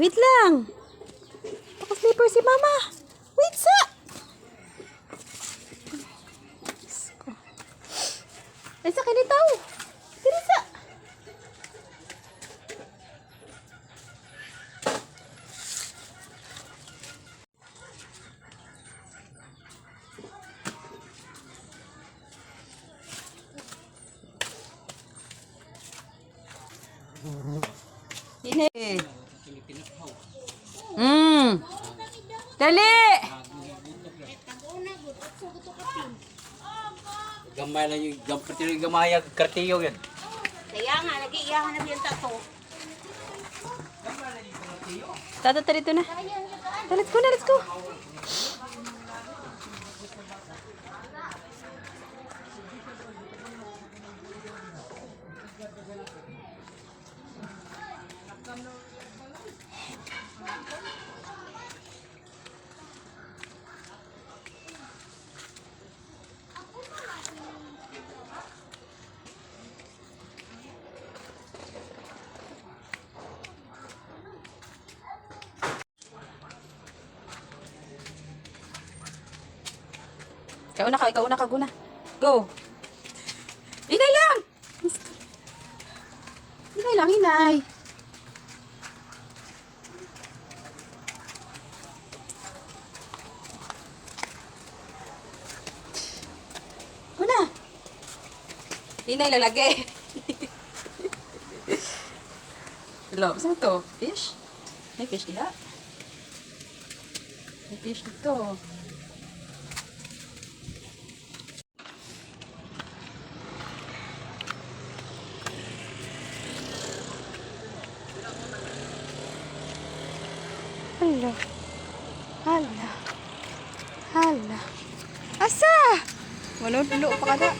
Wait lang. Naka-slipper si Mama. Wait sa. Diyos ko. Ay, sa kinitaw. Diri sa. Dine. Dali! Gamay lang yung gampatiro yung gamay ang kartiyo yan. Kaya nga, nag-iiyahan na yung tato. Tata, tara dito na. Tara, let's go na, let's go. Ikaw na ka, ikaw na ka, guna. Go. Inay lang! Inay lang, inay. Guna. Inay lalagay. Hello, saan to? Fish? May fish diha? May fish dito. Hala. Hala. Hala. Asa? Manudulo pa kada.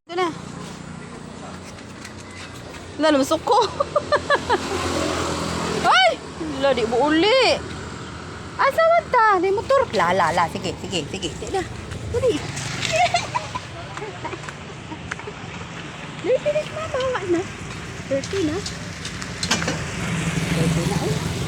Ito na. Wala, lumusok ko. Ay! Wala, di mo uli. Asa man ta? Di motor. La, la, la. Sige, sige, sige. Sige na. Dali. Dali, finish mama. Hawa na. 30 na. 30 na. Ay.